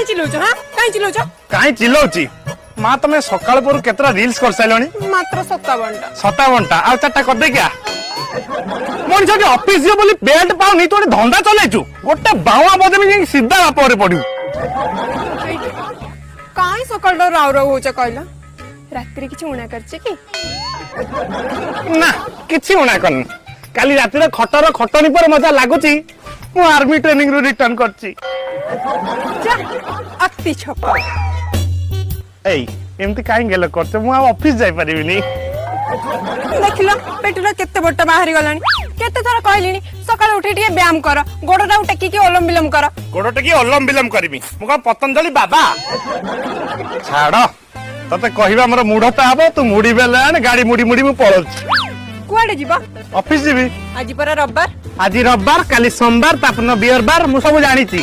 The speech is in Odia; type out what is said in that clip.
କାଇଁ ଚିଲଉଛ? ହଁ, କାଇଁ ଚିଲଉଛ? କାଇଁ ଚିଲଉଛି ମା? ତମେ ସକାଳ ପରୁ କେତେଟା ରିଲ୍ସ କରିସାରିଲଣି? ମାତ୍ର 57ଟା। 57ଟା? ଆଉ ଚାରିଟା କରିଦେଇକି ଆ। ମଣିଷ ଟିକେ ଅଫିସ ଯିବ ବୋଲି ବେଲ୍ଟ ପାଉନି, ତୁ ଗୋଟେ ଧନ୍ଦା ଚଲେଇଛୁ। ଗୋଟେ ବାଉଁଆ ବଦେମି, ଯାଇକି ସିଧା ବାପ ଘରେ ପଡିବୁ। କାଇଁ ସକାଳଟା ରାଉ ରାଉ ହଉଛ କହିଲ? ରାତିରେ କିଛି ଊଣା କରିଛି କି? ନା, କିଛି ଊଣା କରିନି। କାଲି ରାତିରେ ଖଟର ଖଟଣି ପରେ ମଜା ଲାଗୁଛି ମୁଁ ଆର୍ମି ଟ୍ରେନିଂ ରୁ ରିଟର୍ନ କରିଛି। ଯା, ଅତି ଛୋପ। ଏଇ, ଏମିତି କାହିଁ ଗେଲ କରୁଛ? ମୁଁ ଆଉ ଅଫିସ ଯାଇପାରିବିନି। ଦେଖିଲ, ପେଟଟା କେତେ ବଡ ବାହାରି ଗଲାଣି। କେତେ ଥର କହିଲିଣି, ସକାଳୁ ଉଠି ଟିକେ ବ୍ୟାୟାମ କର, ଗୋଡଟାକୁ ଟେକିକି ଓଲମ ବିଲମ କର। ଗୋଡ ଟେକି ଅଲମ ବିଲମ କରିବି? ମୁଁ କଣ ପତଞ୍ଜଳି ବାବା? ଛାଡ, ତତେ କହିବା ମୋର ମୁଢତା ହବ। ତୁ ମୁଢି ବେଲେ ଆଣ, ଗାଡି ମୁଡି ମୁଡି ମୁଁ ପଳଉଛି। କୁଆଡେ ଯିବ? ଅଫିସ ଯିବି। ଆଜି ପରା ରବିବାର। ଆଜି ରବିବାର, କାଲି ସୋମବାର, ତାପରଦିନ ବିୟର ବାର, ମୁଁ ସବୁ ଜାଣିଛି।